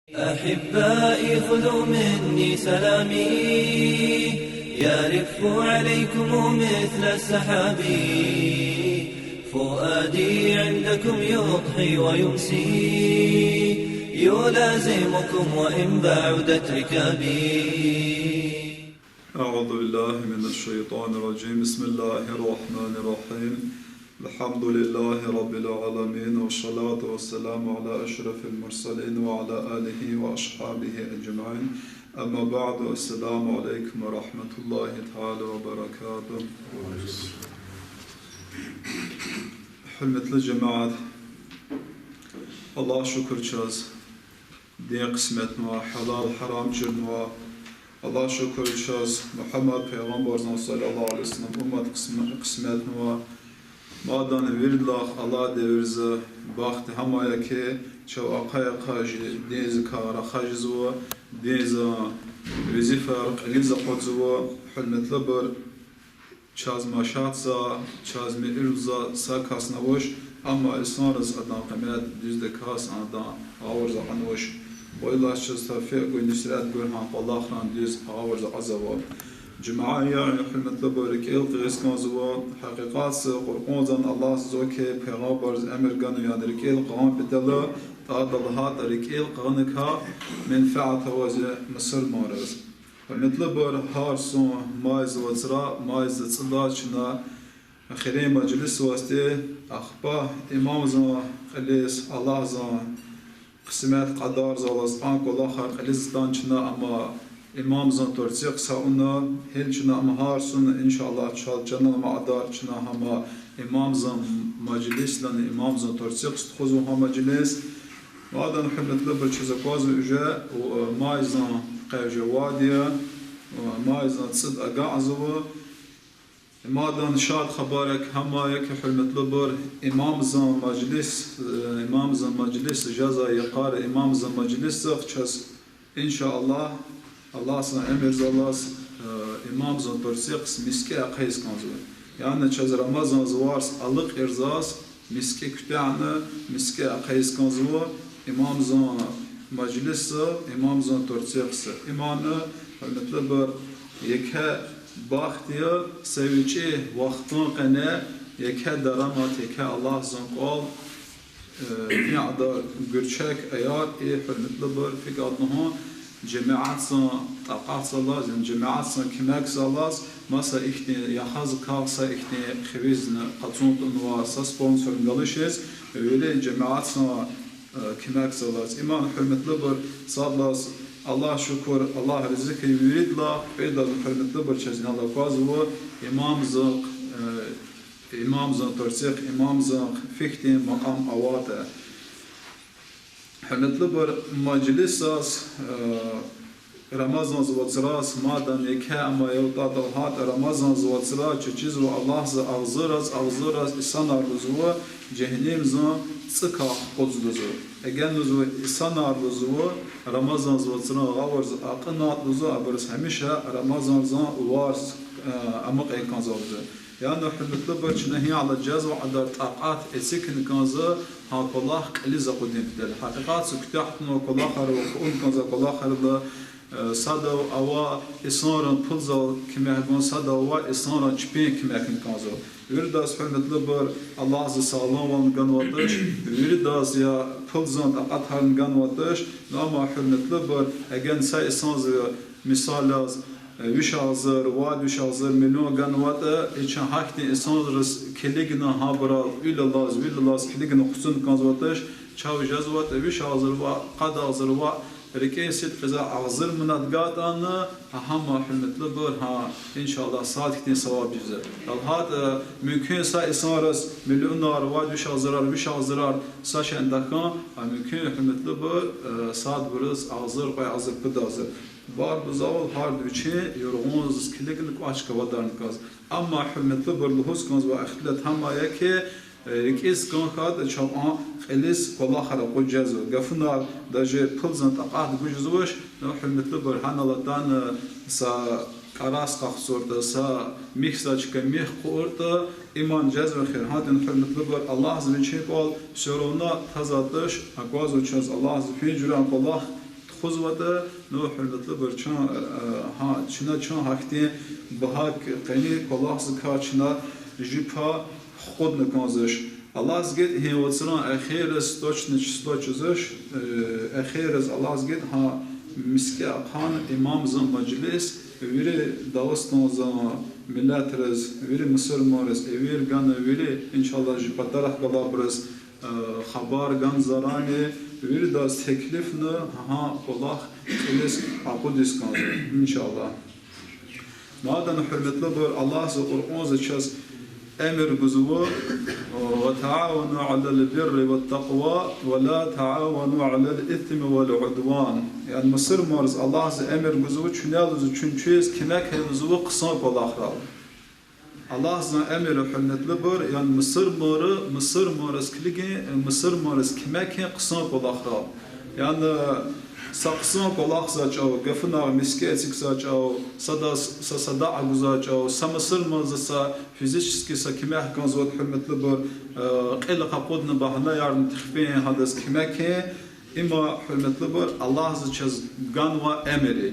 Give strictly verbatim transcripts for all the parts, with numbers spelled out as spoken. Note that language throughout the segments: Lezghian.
أحبائي خذوا مني سلامي، يرف عليكم مثل السحاب. فؤادي عندكم يضحي ويمسي، يلازمكم وإن بعدت ركابي. أعوذ بالله من الشيطان الرجيم. بسم الله الرحمن الرحيم. الحمد لله رب العالمين، والصلاة والسلام على أشرف المرسلين وعلى آله وأصحابه أجمعين. أما بعد، السلام عليكم ورحمة الله تعالى وبركاته. Гьуьрметли жемят, Аллагь шукур чаз, дин къисметнава, гьалал-гьарам чирнава. Аллагь шукур чаз, Мугьаммад пайгъамбарзан صلى الله عليه وسلم уммат къисме-, къисметнава. Мадни виридалай алай девирза бахт гьам я хьи, чав ахъа-ахъа жи динзикай рахаз жезва, динзан везифаяр кьилиз акъудзава. Гьуьрметлубур, чаз машатза, чаз мейирза са кас авач, амма инсанриз адан къимет дуьздаказ адан гъавурда кьунвач. Ва Аллагьди чаз тавфикь гуй, нусрат гуй гьа кӀвалахрин дуьз гъавурда кьазвай. Жуьмя я, гьуьрметлубур, рикӀел хкиз кӀанзава, гьакъикъатда Къуръанда Аллагьди лугьузва хьи, пайгъамбарзаз эмир ганва, яни рикӀел хкун патал, тӀа далгьатӀа рикӀел хкуникай менфят авазва мусурманриз. Гьуьрметлубур, гьар йисан майза вацра, майза цӀуд чна хирин мажлис авайди, ахпа имамзан кьилиз, Аллагьзан къисмет кьадарзалаз, а кӀвалахар кьилиз атана чна, амма имамзан турцихъ са уна, гьил чна ам гьар йисуна, إن شاء الله, чал чан аламатар чна гьам имамзан мажлисдани, имамзан турцихъ тухузва гьа мажлис. Мадни, гьуьрметлубур, чаз аквазва уже, майзан къе уже вад я, майзан цӀуд агакьзава. Мадни шад хабар гьам я хьи, гьуьрметлубур, имамзан мажлис, имамзан мажлис, жаза якъар имамзан мажлисдихъ чаз, إن شاء الله, Аллагьзан эмирзалаз, имамзан турцихъ мискӀи ахъайиз кӀанзава. Яни чаз Рамазан варз алукьзаваз мискӀи куьтягьна, мискӀи ахъайиз кӀанзава имамзан мажлисда, имамзан турцихъда. Имни, гьуьрметлубур, еке бахт я, са вичӀи вахтун къене еке дарамат, еке Аллагьзан кӀвал, э, фида гуьрчег аяр, и, гьуьрметлубур, фикӀа лугьун, жемятдин такьатдалаз, яни жемятдин куьмекдалаз, маса ихьтин яхазкай са ихьтин хивизни къачун тавунвай са спонсорни галачиз, вири жемятдин, э, куьмекдалаз. Имни, гьуьрметлубур, сад лагьайла, Аллагь шукур, Аллагь рази хьуй виридалай, кьведазни, гьуьрметлубур, чаз инал аквазва имамзан, э, имамзан турцихъ, имамзан фихьтин макьам аватӀа. Гьуьрметлубур, мажлисдиз, э, Рамазан вацраз, мадни еке, амма ятӀа далгьатӀа Рамазан вацра чечизва Аллагьза агъзурраз, агъзурраз инсанар лугьузва жегьеннемдин цӀукай хкудзава лугьузва. Эгер лугьузва инсанар лугьузва Рамазан вацра гъавурда акьунатӀа лугьузва, абуруз гьамиша Рамазан варз, э, амукьун кӀанзава лугьузва. Яни, гьуьрметлубур, чна гьи гьалда жезвай кьадар такьат эцигун кӀанзава гьа кӀвалах кьилиз акъудун патал. Гьакъикъатда куьтягь тунвай кӀвалахар ва хъувун кӀанзавай кӀвалахрилай, э, садав ава инсанрин пулзал куьмек гун, садав ава инсанрин чпин куьмек гун кӀанзава. Виридаз, гьуьрметлубур, Аллагьза сагъламвални ганватӀа туш, виридаз я пулзан такьатарни ганватӀа туш, ну амма, гьуьрметлубур, эгер са инсанза, мисал яз, виш агъзур, вад виш агъзур, миллион ганватӀа, и чун гьахьтин инсанриз килигна гьабурал вил алаз, вил алаз килигна хъсан кӀанзаватӀа туш, чав жезватӀа виш агъзур ва къад агъзур ва рикӀин сидкьиз агъзур манат гатӀана, гьа гьам, гьуьрметлубур, гьа, إن شاء الله, сад хьтин саваб жезва. ДалгьатӀа, э, мумкин я са инсанриз миллионар, вад виш агъзурар, виш агъзурар са шейни тахьун, а мумкин я, гьуьрметлубур, э, садбуруз агъзур, кьве агъзур, пуд агъзур. Барбуруз гьарда вичин юргъунзаз килигна кӀвач квадарна кӀанзава. Амма, гьуьрметлубур, лугьуз кӀанзавай ихтилат гьам я хьи, э, рикӀиз кӀан хьайитӀа чав а кьилиз кӀвалахар акъудиз жезва. Гафунар, даже пулзан такьат гуз жезвач, ну, гьуьрметлубур, гьанал атана са кӀарас къахцуртӀа, са михза чка мих хъуртӀа, имни жезва хьи, гьадин, гьуьрметлубур, Аллагьза вичин кӀвал всё равно таза туш, аквазва чаз Аллагьза фин жуьрен кӀвалах, Къузватӏа, ну, гьуьрметлубур, чан, э, гьа, чна чан гьахьтин багьа къени кӏвалахзакай чна жи пай хкъудна кӏанзавач. Аллагьди гайитӏа, гьа вацран эхираз точно число чузвач, э, эхираз Аллагьди гайитӏа, гьа мискӏи ахъайна имамзан мажлис, вири Дагъустандин миллетраз, вири мусурманраз, эвер гана, вири, иншаллагь, жи патарихъ галайбуруз, э, хабар гана заранее, виридаз теклифна гьа кӏвалах кьилиз акъудиз кӏанзава, иншаллагь. Мадни, гьуьрметлубур, Аллагьди Къуръанда чаз эмир гузва: وتعاونوا على البر والتقوى ولا تعاونوا على الإثم والعدوان. Яни мусурманриз Аллагьди эмир гузва, чуьне лугьузва, чун чуьз куьмек ая лугьузва хъсан кӏвалахрал. Аллагьдин эмир, гьуьрметлубур, яни мусурманри, мусурманриз килигин, мусурманриз куьмек ая хъсан кӏвалахрал. Яни са хъсан кӏвалахзавай чӏавуз, гафунагъ, мискӏи эцигзавай чӏавуз, садаз са садакьа гузвай чӏавуз, са мусурмандиз са физически са куьмек кӏанзаватӏа, гьуьрметлубур, э, кьил къакъудна багьнаярни тухун, гьадаз куьмек ая. Има, гьуьрметлубур, Аллагьди чаз ганвай эмир я.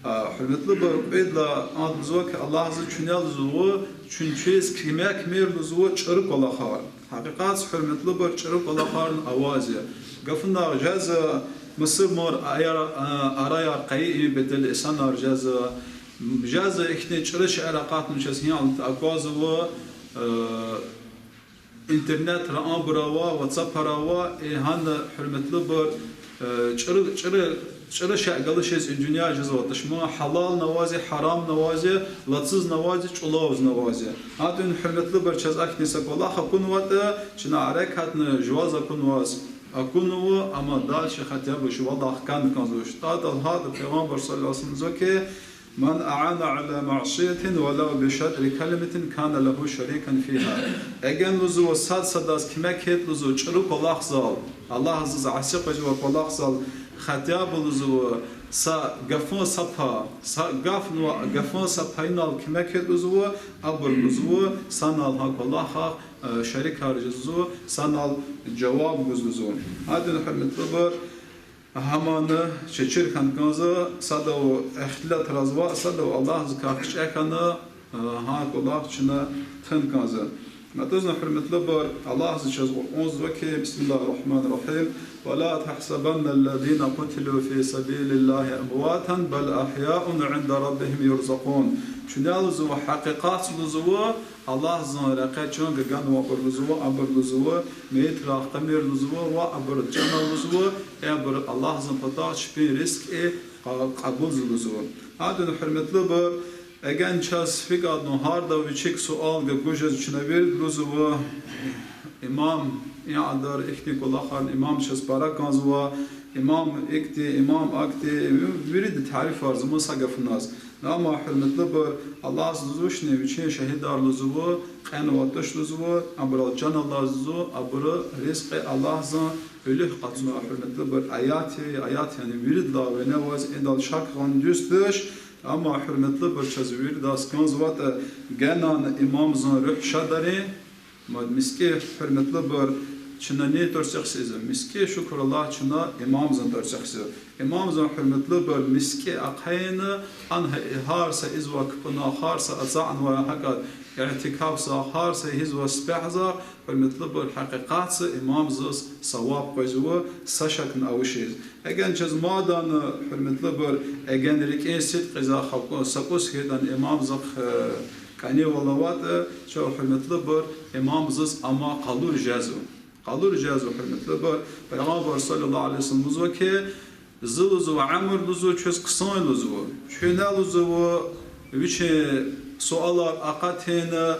А, гьуьрметлубур, кьведалай ада лугьузва хьи, Аллагьди чуьне лугьузва, чун чуьз куьмек мир лугьузва чӏуру кӏвалахар. Гьакъикъатда, гьуьрметлубур, чӏуру кӏвалахарни аваз я. Гафунагъ, жезва мусурманар аяр, а, араяр къайи, им патал инсанар жезва. Жезва ихьтин чӏуру шейэр акъатна чаз гьи алатда аквазва, э, интернетра абур ава, ватсапар ава, и гьана, гьуьрметлубур, э, чӏуру, чӏуру, чӏуру шей галачиз и дуьнья жезватӏа, шумуд гьалални аваз я, гьарамни аваз я, лацузни аваз я, чӏулавзни аваз я. Гьадин, гьуьрметлубур, чаз ахьтин са кӏвалах акунватӏа, чна гьерекатна жуваз акунваз акунва, амма дальше хотя бы жувалай хкана кӏанзавач. Адал гьада Пайгъамбар صلى الله عليه وسلم лугьузва хьи, من أعان على معصية ولو بشطر كلمة كان له شريكا فيها. Эгер лугьузва сад садаз куьмек хьайитӏа лугьузва чӏуру кӏвалахзал, Аллагьдиз аси къвезвай кӏвалахзал, хотя бы лугьузва са гафун са па-, са гафунва-, гафун са пайинал куьмек хьайитӏа лугьузва, абур лугьузва санал гьа кӏвалахда, э, шерикар жезва, санал жаваб гуз лугьузва. Гьадин, гьуьрметлубур, гьамни чаз чир хьана кӏанзава, садав ихтилатар ийизва, садав Аллагьдикай кичӏе хьана, э, гьа кӏвалах чна тун кӏанзава. АтӀузни, гьуьрметлубур, Аллагьди чаз Къуръанда лугьузва хьи, بسم الله الرحمن الرحيم، ولا تحسبن الذين قتلوا في سبيل الله أمواتا بل أحياء عند ربهم يرزقون. Чуьне лугьузва, гьакъикъатда лугьузва, Аллагьдин рекье чан ганвайбур лугьузва, абур лугьузва, мейитрай кьамир лугьузва, ва абурун чан лугьузва, абур Аллагьдин патай чпин ризкьи кьа-, кьабулзава лугьузва. Гьадин, гьуьрметлубур, эгер чаз фикӏ атӏун, гьарда вичик суал гуз жез чна вирида лугьузва, имам, и адар ихьтин кӏвалахар, имам чаз пара кӏанзава, имам икӏди, имам акӏди, вирида тарифар ийизва са гафуназ. Амма, гьуьрметлубур, Аллагьди лугьузвачни вичин шагьидар лугьузва, кьенватӏа туш лугьузва, абурал чан алаз лугьузва, абурун ризкьи Аллагьди вилик къачуна, гьуьрметлубур, аят я, аят, яни виридалай вине аваз, идал шак гъун дуьз туш, амма, гьуьрметлубур, чаз виридаз кӏанзаватӏа генани имамдин руьгь шадарин, мад мискӏи, гьуьрметлубур, чна ни тӏварцӏихъ хьизва, мискӏи, шукур Аллагь, чна имамдин тӏварцӏихъ хьизва. Имамдин, гьуьрметлубур, мискӏи ахъайна, ана гьар са ийизвай кпӏунал, гьар са ацукьнавай гьакӏ и'тикафзахъ, гьар са ийизвай сифтегьзахъ, гьуьрметлубур, гьакъикъатда имамдиз саваб къвезва, са шакни авачиз. Эгер чаз мадни, гьуьрметлубур, эгер рикӏин сидкьидай са кӏус хьайитӏани имамдихъ, э, кӏанивал аватӏа, чав, гьуьрметлубур, имамдиз ам къалуриз жезва. Къалуриз жезва, гьуьрметлубур. Пайгъамбар صلى الله عليه وسلم лугьузва хьи, зи лугьузва, уьмуьр лугьузва, чуьз хъсан я лугьузва. Чуьне лугьузва вичин суалар акъатна,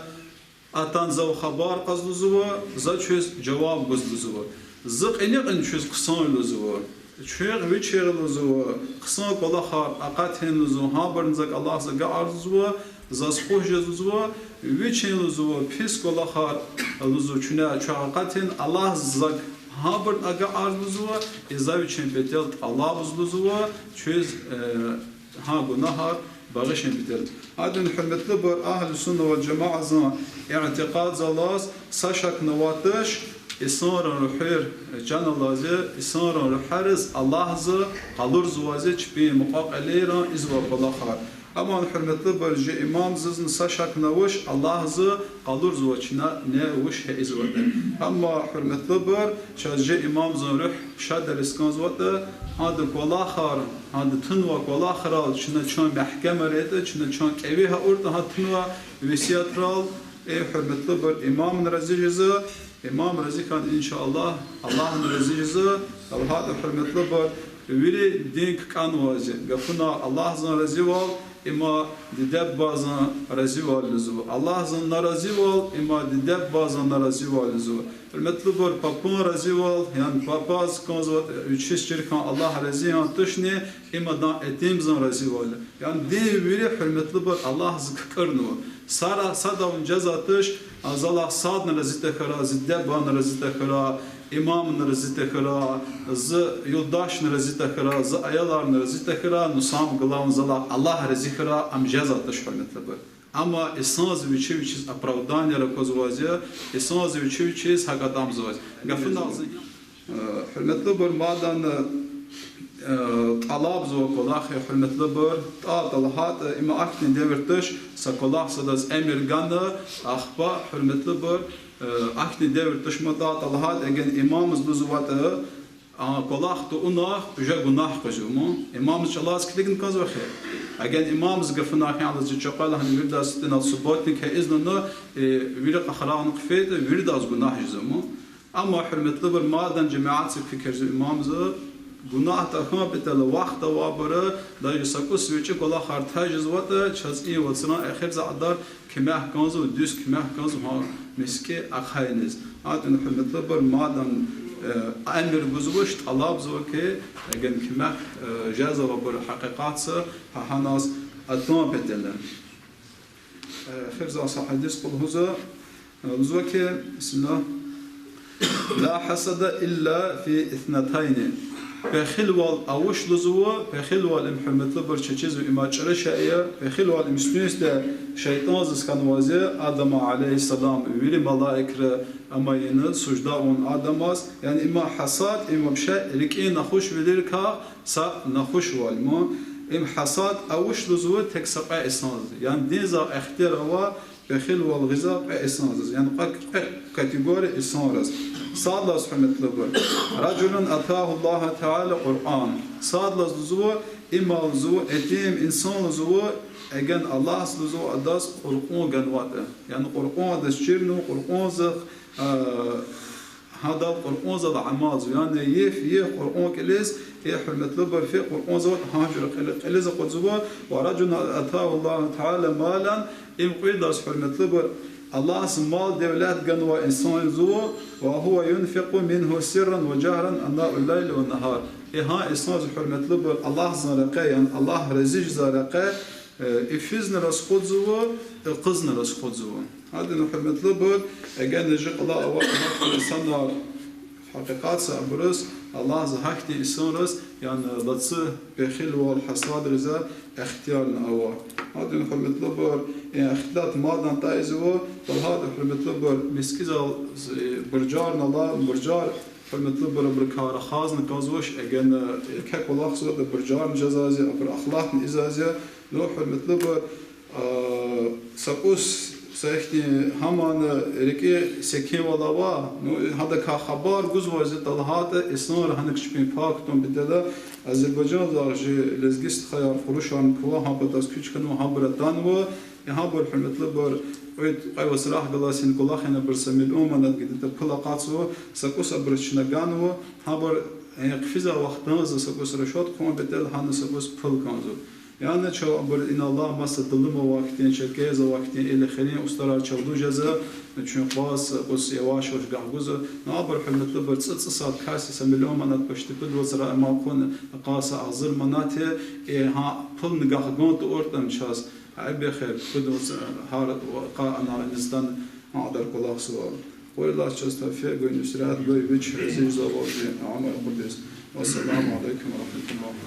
атана зав хабар кьаз лугьузва, за чуьз жаваб гуз лугьузва. Зи кьиникьин чуьз хъсан я лугьузва. Чуьнгъ вичигъ лугьузва хъсан кӏвалахар акъатна лугьузва, гьабурни зак Аллагьди агакьарзава лугьузва, заз хуш жезва лугьузва, вичин лугьузва пис кӏвалахар лугьузва чуьне чуьнгъ акъатна, Аллагьди зак гьабурни агакьарзава лугьузва, и за вичин патал тӏалабзава лугьузва, чуьз, э, гьа гунагьар багъишун патал. Гьадин, гьуьрметлубур, أهل السنة والجماعةдин и'тикъаддаллаз са шакни авач, Инсанрин руьгьер, чан алаз я, инсанрин руьгьериз Аллагьди къалурзавайди я чпин мукьва-кьилийрин ийизвай кӀвалахар. Амма, гьуьрметлубур, чи имамдизни са шакни авач, Аллагьди къалурзава чна ни вуч ийизватӀа. Амма, гьуьрметлубур, чаз чи имамдин руьгь шадарик кӀанзаватӀа, гьадан кӀвалахар, гьадан тунвай кӀвалахрал чна чан мягькемар хьайитӀа, чна чан кӀеви гьавуртӀа гьа тунвай весиятрал, э, гьуьрметлубур, имамни рази жезва, имам рази хьана, иншаллагь, Аллагьни рази жезва, лагьайтӀа, гьуьрметлубур, вири дин кӀанзавайди я. Гафуна Аллагьдин разивал, им диде-бубадин разивал лугьузва. Аллагьдин наразивал, им диде-бубадин наразивал лугьузва. Гьуьрметлубур, папан разивал, яни папаз кӀанзаватӀа, вичиз чир хьана Аллагь рази яни тушни, им адан итимдин разивал я. Яни дин вири, гьуьрметлубур, Аллагьдиз кӀарнава. Сара садав жезвач, а, за лагь садни рази тахьурай, зи диде-бубани рази тахьурай, имамни рази тахьурай, зи юлдашни рази тахьурай, зи аяларни рази тахьурай, ну, самое главное, за лагь Аллагь рази хьурай, ам жезвач, гьуьрметлубур. Амма инсанди вичи-вичиз оправданияяр аквазвайди я, инсанди вичи-вичиз гьакӀ атӀанзавайди я. Гафуналди, э, гьуьрметлубур, мадни, э, тӀалабзавай кӀвалах я, гьуьрметлубур, тӀа-, тӀа лагьайтӀа, им ахьтин девир туш, са кӀвалах садаз эмир гана, ахпа, гьуьрметлубур, э, ахьтин девир туш ма тӀа-, тӀа лагьайтӀа, эгер имамди лугьузватӀа, а, кӀвалах тавуна, уже гунагь къвезва ман. Имамдин чӀалаз килигна кӀанзава хьи. Эгер имамди гафуна хьи, алаз чи чакъ лагьана виридаз, субботник хьайила, э, вири къарагъна хъфейтӀа, виридаз гунагь жезва ман. Амма, гьуьрметлубур, мадни жемятдик фикирзава имамди, гунагь тахьун патал вахт авайбуру, даже са кӀус вичӀи кӀвалахар тежезватӀа, чаз и вацран эхирзагъдар куьмек кӀанзава, дуьз куьмек кӀанзава гьа мискӀин ахъайиниз. Гьатта, гьуьрметлубур, мадни, э, эмир гузвач, тӀалабзава хьи, эгер куьмек, э, жезвайбуру гьакъикъатда гьа гьаназ атун патал. Э, эхирза са гьадис кьулухъ лугьузва, э, лугьузва хьи, бисмиллагь. لا حسد إلا في اثنتين. Пехилвал авач лугьузва, пехилвал им, гьуьрметлубур, чечизва, им чӀуру шей я, пехилвал им сифте шейтӀандиз хьанвайди я, Адама عليه السلام, вири малаикри амайна сужда авун Адамаз, яни им гьасад, им вообще рикӀин нахушвилерикай са нахушвал ман, им гьасад авач лугьузва тек са кьве инсандиз. Яни динда ихтияр ава пехилвал гъиз кьве инсандиз, яни кьве, кьве категория инсанриз. Сад лагьайди, гьуьрметлубур, رجل آتاه الله تعالى قرآن. Сад лагьайди лугьузва, им лугьузва, итим инсан лугьузва, эгер Аллагьди лугьузва адаз Къуръан ганватӀа. Яни Къуръан адаз чирнава, Къуръандихъ, а, гьадал Къуръандал амалзава, яни йиф-йиф Къуръан кӀелиз, э, гьуьрметлубур, фи Къуръандал гьа жуьре кьили-, кьилиз акъудзава, ورجل آتاه الله تعالى مالا, им кьвед лагьайди, гьуьрметлубур, Аллагьди мал-девлет ганвай инсан лугьузва, وهو ينفق منه سرا وجهرا آناء الليل والنهار. Э, гьа инсандиз, гьуьрметлубур, Аллагьдин рекье, яни Аллагь рази жезвай рекье, э, ифизни расходзава, э, йикъузни расходзава. Гьадин, гьуьрметлубур, эгер чи кьилел авай инсанар, гьакъикъатда абуруз, Аллагьди гьахьтин инсанриз, яни лацу, пехилвал, гьасад гъиз ихтиярни ава. Гьадин, гьуьрметлубур, э, ихтилат мадни тӀаизва, талгьайтӀа, гьуьрметлубур, мискӀиндал, э, буржарни ала, буржар, гьуьрметлубур, абурукай рахазни кӀанзавач, эгер, э, еке кӀвалахзаватӀа, буржарни жезвайди я, абур ахлатни ийизвайди я, ну, гьуьрметлубур, а, са кӀус, са ихьтин гьамни рикӀи секинвал ава, ну, гьадакай хабар гузвайди я талгьайтӀа, инсанри гьаник чпин пай кутун патал, Азербайжандал чи лезги стхаяр, хурушарни ква, гьабуру адаз куьч хьанва, гьабур атанва, и гьабур, гьуьрметлубур, кьвед-кьве вацрахъ галаз и кӀвалахни абур са миллион манат гидата пул акъатзава, са кӀус абуруз чна ганва, гьабур, э, хъфизвай вахтунда са кӀус расчёт хъувун патал гьана са кӀус пул кӀанзава. Яни чав абур инал алай маса дулум авай хьтин, чав кӀелзавай хьтин, или хирин устӀарар чавуз жезва, чун къваз кӀус яваш-яваш гахгузва. Ну абур, гьуьрметлубур, цӀи-цӀусад касди са миллион манат, почти пуд вацра амай хъувуна акъатзавай агъзур манат я, э, гьа пулни гахгун тавуртӀани чаз, гьа ибехъ пуд вацра гьар вакъа ана инстан гьадар кӀвалахзава. Кьвед лагьайди чаз тавфикъ гуй, нусрат гуй, вич рази жезвайвалди амал къудиз. والسلام عليكم ورحمة الله.